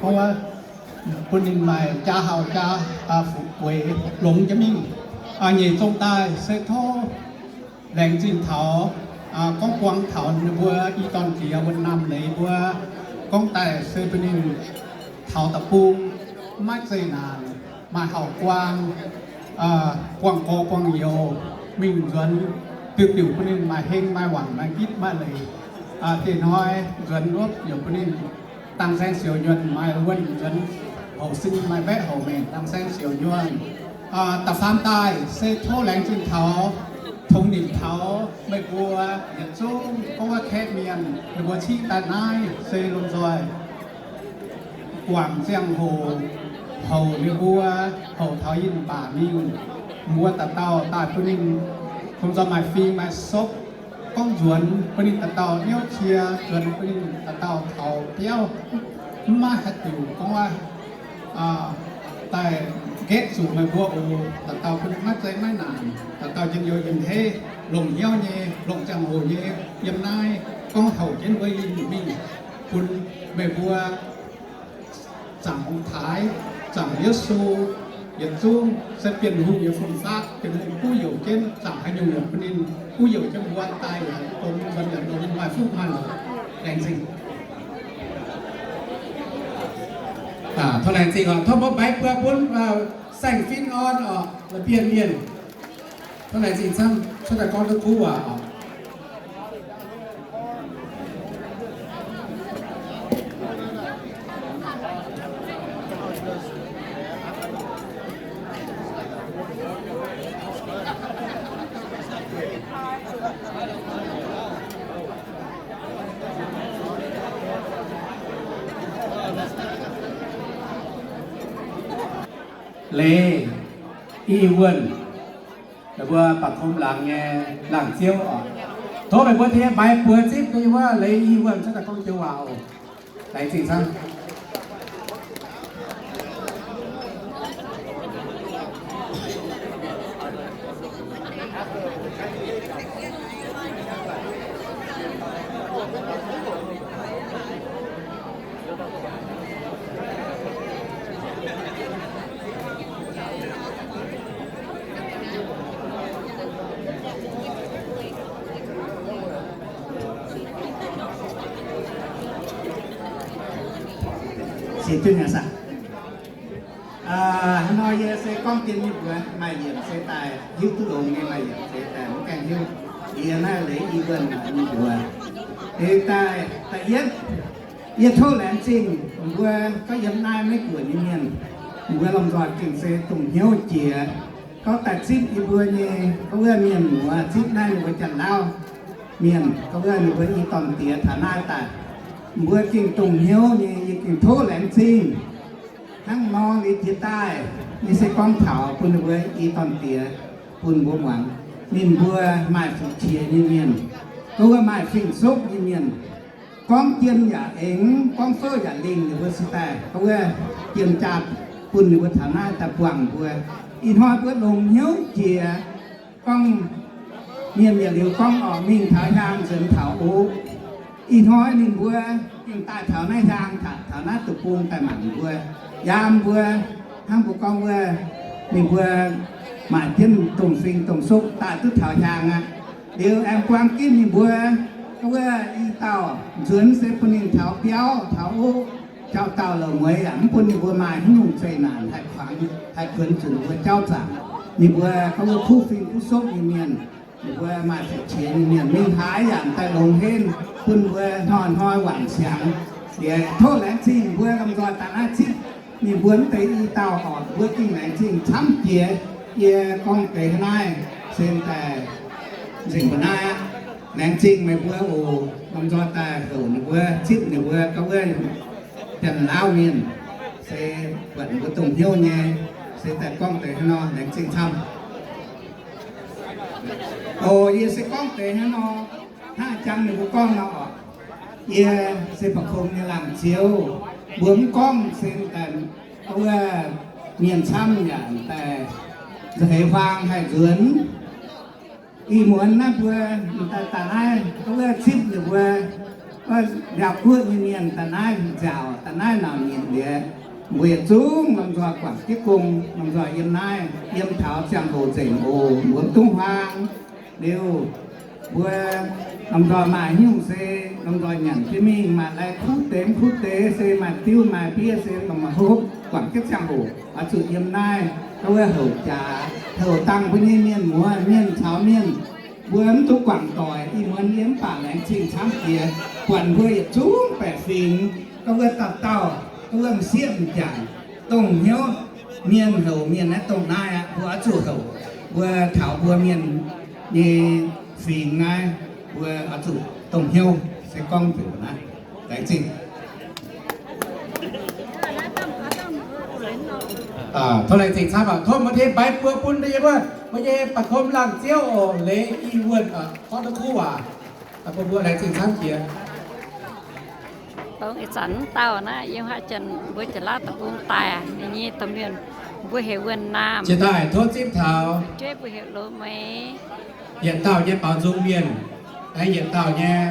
Gorngv bun ninh maaih jaa hauh jaa fuqv weic longx jienv mingh. Nyic zong daaih se tov laengz zingh taux gorngv buang taux ninh mbuo i dorn diex wuov naamh leiz mbuo gorngv daaih se bun ninh taux da'bung maiv zeiz naanc, maaih hauh-guaang, buangh gorx buangh youz mingh nzuonx, diuc diuc bun ninh maaih heng maaih wangc maaih gitv maaih leiz. Diex hnoi nzuonx wuov yaac bun ninh dang saeng siouc nyuonh, maaih wuonh nzuonx, houc sin maaih mbaeqv houc maengc dang saeng siouc nyuonh. Da'faam daaih se tov laengz zingh taux, tongx nimc taux meih mbuo yietc zungv gorngv wuov kaeqv mienh, meih mbuo cingv daaih naaiv se lomh nzoih guangc ziangh hoc, houc ninh mbuo, houc taux yinh mv baac mingh, mbuo dauh dauh daaih bun ninh lomh nzoih maaih fing maaih sopv, gorngv nzuonx bun ninh dauh dauh niouv cie, nzuonx bun ninh dauh dauh taux biauv, mv maaih haaix diuc gorngv wuov daaih nqetv zuqc meih mbuo oc. Dauh dauh bun ninh maiv zeiz maiv naanc, dauh dauh njien-youh njien-heiv, longc hnyouv nyei, longc ziangh hoc nyei yiem naaiv gorngv houc jienv mbuo yinh mingh, bun meih mbuo zaangc ong-taaix, zaangc Yesu, yietc zungv se Bienh Hungh nyei fun-faqv, Bienh Hungh guv youc jienv zaangc haaix nyungc yaac bun ninh guv youc jienv mbuo daaih yaac dongh nzuonx yaac dongh maaih fuqv maaih loc. Laengz zingh. Tov laengz zingh oc. Tov mbuo mbaix buo bun saeng-fin orn oc, la'bienh mienh. Tov laengz zingh camv, cuotv daaih gorngv duqv kuv waac oc. Leiz i wuonh, meih mbuo ba'kum laangz nyei laangz ziouv oc. Tov meih mbuo tengx mbaix buoz zipv deix wuov leiz i wuonh cuotv daaih gorngv joux waac oc. Laengz zingh camv. Hnangv nor yie se gorngv dien nyei mbuox maaih yiemc se daaih hiuv duqv longx nyei, maaih yiemc se daaih mv gaengh hiuv. Yie naaiv leiz i wuonh nyei mbuox. Deix daaih da'yietv, yie tov laengz zingh mbuo gorngv yiem naaiv Meiv Guoqv nyei mienh, mbuo lomh nzoih gengh se dongh hnyouv jiex gorngv daaih zipv yie mbuo nyei gorngv wuov mienh muoz, zipv naaiv ninh mbuo Janx-Lauv mienh gorngv wuov ninh mbuo i dorn diex taux naaiv daaih, mbuo gengh dongh hnyouv nyei, yie gengh tov laengz zingh. Hnangv nor liuz jiex daaih, yie se gorngv taux bun ninh mbuo i dorn diex bun mbuo muangx. Ninh mbuo maaih fu'jueiv nyei mienh, gorngv wuov maaih fing-sopv nyei mienh, gorngv jien yaac eng, gorngv fouv yaac lingh, ninh mbuo se daaih gorngv wuov jien jaa bun ninh mbuo taux naaiv daaih buangh mbuo. Ih hnoi mbuo longx hnyouv jiex gorngv mienh yietc liuz gorngv oc, mingh taux hnyangx nzuonx taux oc. Ih hnoi ninh mbuo gengh daaih taux naaiv hnyangx, taux naaiv deic-bung daaih mangc mbuo, yiem mbuo, hnangv mbuo gorngv wuov, ninh mbuo maaih jienv domh fing domh sopv daaih duqv taux hnyangx aqv. Liuz aengx buang ginv ninh mbuo gorngv wuov i dauh nzuonx se bun ninh taux biauv taux oc, jauv dauh la'mueiz yaac mv bun ninh mbuo maaih haaix nyungc zeqc naanc haih kuangx haih kuonx zuqc ninh mbuo jauv zaangc. Ninh mbuo gorngv wuov kuv fing kuv sopv nyei mienh, ninh mbuo maaih fu'jueiv nyei mienh mingh haaix yaac daaih longx hlen bun mbuo hnoi-hnoi wangc siangx. Liuz tov laengz zingh mbuo lomh nzoih daaih naaiv zipv ninh mbuo mv deix i dauh oc, mbuo gengh laengz zingh camv jiex. Yie gorngv deix hnangv naaiv se daaih nzengc mbuo naaiv aqv. Laengz zingh meih mbuo oc, lomh nzoih daaih heuc ninh mbuo, zipv ninh mbuo gorngv wuov Janx-Lauv mienh, se buatc ninh mbuo dongh hnyouv nyei, se daaih gorngv deix hnangv nor, laengz zingh camv. Oc, yie se gorngv deix hnangv nor, hnangv jang ninh mbuo gorngv nor oc. Yie se ba'kong nyei laangz ziouv, mbuo mv gorngv se daaih wuov mienh camv yaac daaih nza'heix huaang haih nzuonx. Ih muonz naaiv mbuo daaih daaih naaiv gorngv wuov zipv ninh mbuo Nziaaux guoqv nyei mienh da'naaiv nziaauc, da'naaiv nauc nyitc liuz, mbuo yietc zungv lomh nzoih guangc jienv gong, lomh nzoih yiem naaiv, yiem taux ziangh hoc nzengc oc. Mbuo mv dungv huaang. Liuz, mbuo lomh nzoih maaih hnyouv se lomh nzoih nyanc jienv mingh, maaih lai kuv deix mv kuv deix se maaih diuv maaih biev se lomh nzoih hopv guangc jienv ziangh hoc oix zuqc yiem naaiv, gorngv wuov houc jaax, houc dangh mbuo nyei mienh muoz, mienh caux mienh. Mbuo mv dungx guangc doic, ih muonz yie mv baac laengz zingh camv jiex, buatc mbuo yietc zungv baeqc fingx, gorngv wuov dauh dauh, gorngv wuov m'sieqv m'jangc, dongh hnyouv mienh houc mienh naaiv dongh naaiv aqv, mbuo oix zuqc houc. Mbuo taux mbuo mienh nyei fingx naaiv, mbuo oix zuqc dongh hnyouv se gorngv nzunc naaiv. Laengz zingh. Tov laengz zingh camv aqv. Tov mbuo tengx baix buoz bun yie mbuo, mbuo nyei ba'kum laangh ziouv oc, Leiz Ih Wuonh, Doctor Kuv waac. Bun mbuo laengz zingh camv jiex. Dongh ih zanc mv dauh naaiv yiem haaix zanc mbuo Janx-Lauv deic-bung daaih, ninh nyei domh mienh mbuo heuc Wuonh Naamh. Jiex daaih tov zipv taux. Jueiv mbuo heuc Loz Meix. Yietc dauh nyei baaux nzung mienh, aengx yietc dauh nyei.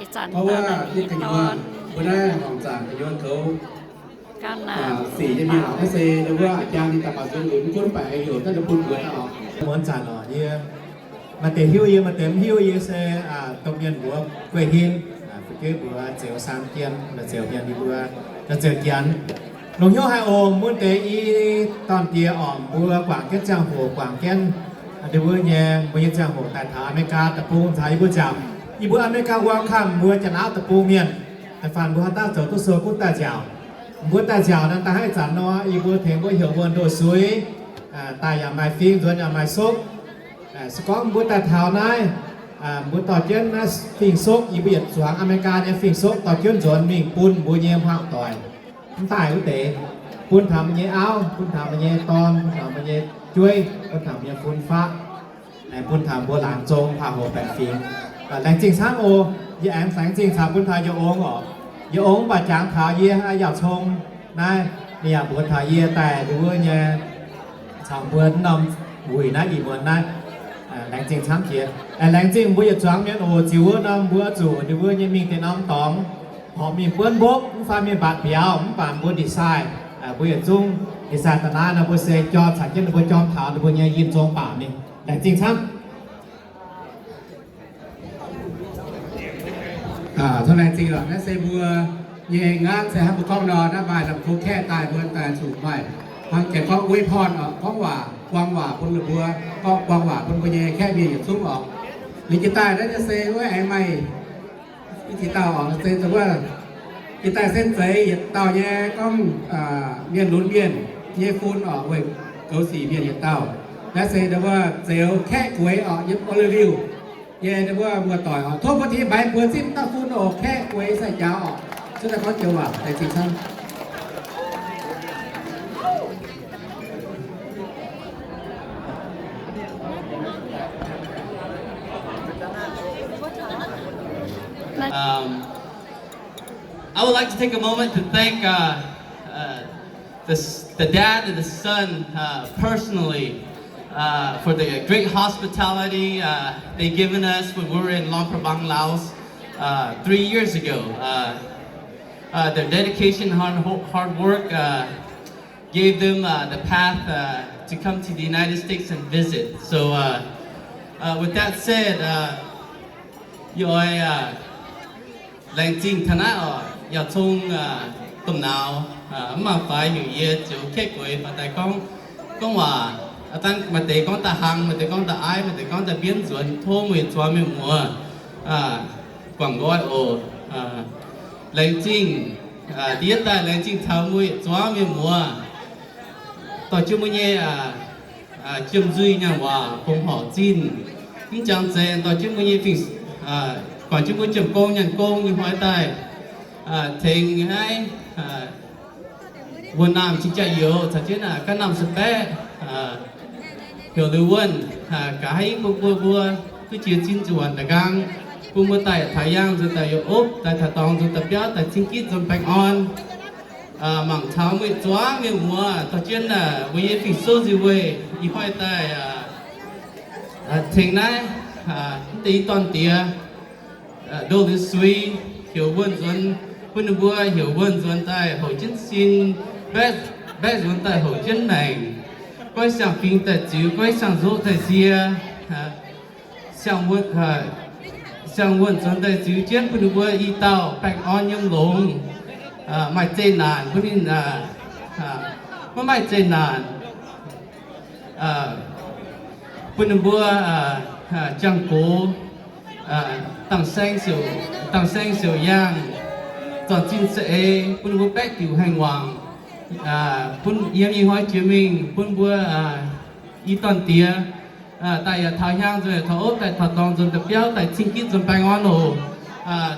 Ih zanc mbuo naaiv horngc zaangc gu'nyuoz goux sic nyei mienh oc. Naaiv se wuov jang ninh daaih baaux nzung liuz mv gunv baac aengx heuc daaih bun mbuo oc. Muonz zanc oc, yie maaih deix hiuv yie, maaih deix mv hiuv yie se domh mienh mbuox Guei Hin, fu'jueiv mbuox Zeux Saam Jien, Zeux Mienh, ninh mbuo Zeux Janx. Longc hnyouv haic oc, mun deix i dorn-diex orqc, mbuo guangc jienv ziangh hoc, guangc jienv ndie wuov nyei, mbuo nyei ziangh hoc daaih taux Aa^me^li^gaa deic-bung caux yie mbuo nziaauc. Yie mbuo Aa^me^li^gaa welcome mbuo Janx-Lauv deic-bung mienh. Da'faanh mbuo haaix dauh zoux duqv sou gunv daaih nziaauc. Mbuo daaih nziaauc naaiv daaih haaix zanc nor, yie mbuo tengx mbuo heuc wuonh ndoh suiv, daaih yaac maaih fing, nzuonx yaac maaih sokv. Se gorngv mbuo daaih taux naaiv, mbuo dorh jienv naaiv fing-sokv, yie mbuo yietc zuangx Aa^me^li^gaa nyei fing-sokv dorh jienv nzuonx mingh bun mbuo nyei hmuangv doic. Mv daaih wuov deix, bun taux mbuo nyei auv, bun taux mbuo nyei dorn, bun taux mbuo nyei jueiv, bun taux mbuo nyei fun-faqv, bun taux mbuo laangz zong paav hoc baeqc fingx. Laengz zingh camv oc. Yie aengx laengz zingh caux bun taux Yie Ong oc. Yie Ong mv baac jangx taux yie, Yauh Cong naaiv, ninh yaac mbuox taux yie daaih ndie wuov nyei, caux mbuo norm wuic naaiv ih muonz naaiv. Laengz zingh camv jiex. Laengz zingh mbuo yietc zuangx mienh oc. Ziux wuov norm mbuo zuqc ndie wuov nyei mingh deix norm dorngx, horpc mingh buonv mbopv, mv fai mingh mbatc mbiauz, mv baac mbuo design, mbuo yietc zungv design da'naaiv nor, mbuo se jorm caux jienv ninh mbuo jorm taux ninh mbuo nyei yinh zong baac mingh. Laengz zingh camv. Tov laengz zingh lorqc. Naaiv se mbuo nyei ngaanv se hnangv mbuo gorngv nor, naaiv maaih lamh kong kaeqv daaih mbuo daaih zuqc maaih hnangv janx gorngv อวยพร oc, gorngv waac, buang waac bun ninh mbuo, gorngv buang waac bun mbuo nyei kaeqv mienh yietc zungv oc. Liuz jiex daaih naaiv se wuov aengx maaih i ziex dauh oc, se wuov jiex daaih se zeiz yietc dauh nyei gorngv mienh lunx mienh nyei fun oc, weic goux sic mienh yietc dauh. Naaiv se wuov Zeux Kaeqv Gueix oc, yiem Oreilly nyei wuov muoz-doic oc. Tov mbuo tengx mbaix mbuox zipv dauh fun oc, Kaeqv Gueix sai-jaux oc. Cuotv daaih gorngv joux waac daaih zingh camv. Um, I would like to take a moment to thank uh, uh, the, s- the dad and the son uh, personally uh, for the great hospitality uh, they given us when we were in Luang Prabang, Laos uh, three years ago. Uh, uh, their dedication, hard, hard work uh, gave them uh, the path uh, to come to the United States and visit. So uh, uh, with that said, uh, yie oix uh, laengz zingh taux naaiv oc, yaac cong domh nauz mv mangc faix heuc yie Zeux Kaeqv Gueix baac daaih gorngv, gorngv waac, dangh maaih deix gorngv daaih hlang, maaih deix gorngv daaih aiv, maaih deix gorngv daaih mbienv nzuonx. Tov meih zuangx mienh muoz guangc nqoi oc. Laengz zingh, da'yietv daaih laengz zingh taux mbuo yietc zuangx mienh muoz, dorh jienv mbuo nyei jiem nzuih nyaanh waac fongc horc zinh. Mv jangx zeiz dorh jienv mbuo nyei fing, guangc jienv mbuo jiem gong nyaanh gong nyei hnoi daaih tengx naaiv wuonh naamh cing-jaa-youz caux jienv gaav naamh se baeqv heuc liuz wuonh gaax haaix nyungc bun mbuo, mbuo duqv jiex zinh zuqc waanc daaih nqaang, bun mbuo daaih taux yaangh nzuonx daaih yaac opv, daaih taux dorngx nzuonx daaih biauv, daaih cing gitv nzuonx baengh orn. Mangc taux mbuo yietc zuangx mienh muoz dorh jienv mbuo nyei fing-sou nzuih weih ih hnoi daaih tengx naaiv mv deix i dorn-diex Ndoh liuz suiv, heuc wuonh nzuonx, bun ninh mbuo heuc wuonh nzuonx daaih houc jienv sin, mbaeqv, mbaeqv nzuonx daaih houc jienv maengc. Goiv siang-fingx daaih ziux, goiv siang-nzoqv daaih sie, siang-wuonh nzuonx daaih ziux jienv bun ninh mbuo i dauh baengh orn yiem longx. Maaih zeqc naanc bun ninh, maiv maaih zeqc naanc, bun ninh mbuo jangx-gox, dangh saeng siouc, dangh saeng siouc yaangh, zornc zinh za'eix bun ninh mbuo baeqv diuc haengh wangc, bun yiem ih hnoi jiex mingh bun mbuo i dorn-diex daaih yaac taux hnyangx nzuonx, yaac taux opv daaih, taux dorngx nzuonx daaih, biauv daaih, cing-gitv nzuonx baengh orn oc.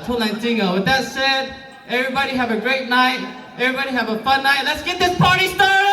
Tov laengz zingh oc. With that said, everybody have a great night. Everybody have a fun night. Let's get this party started.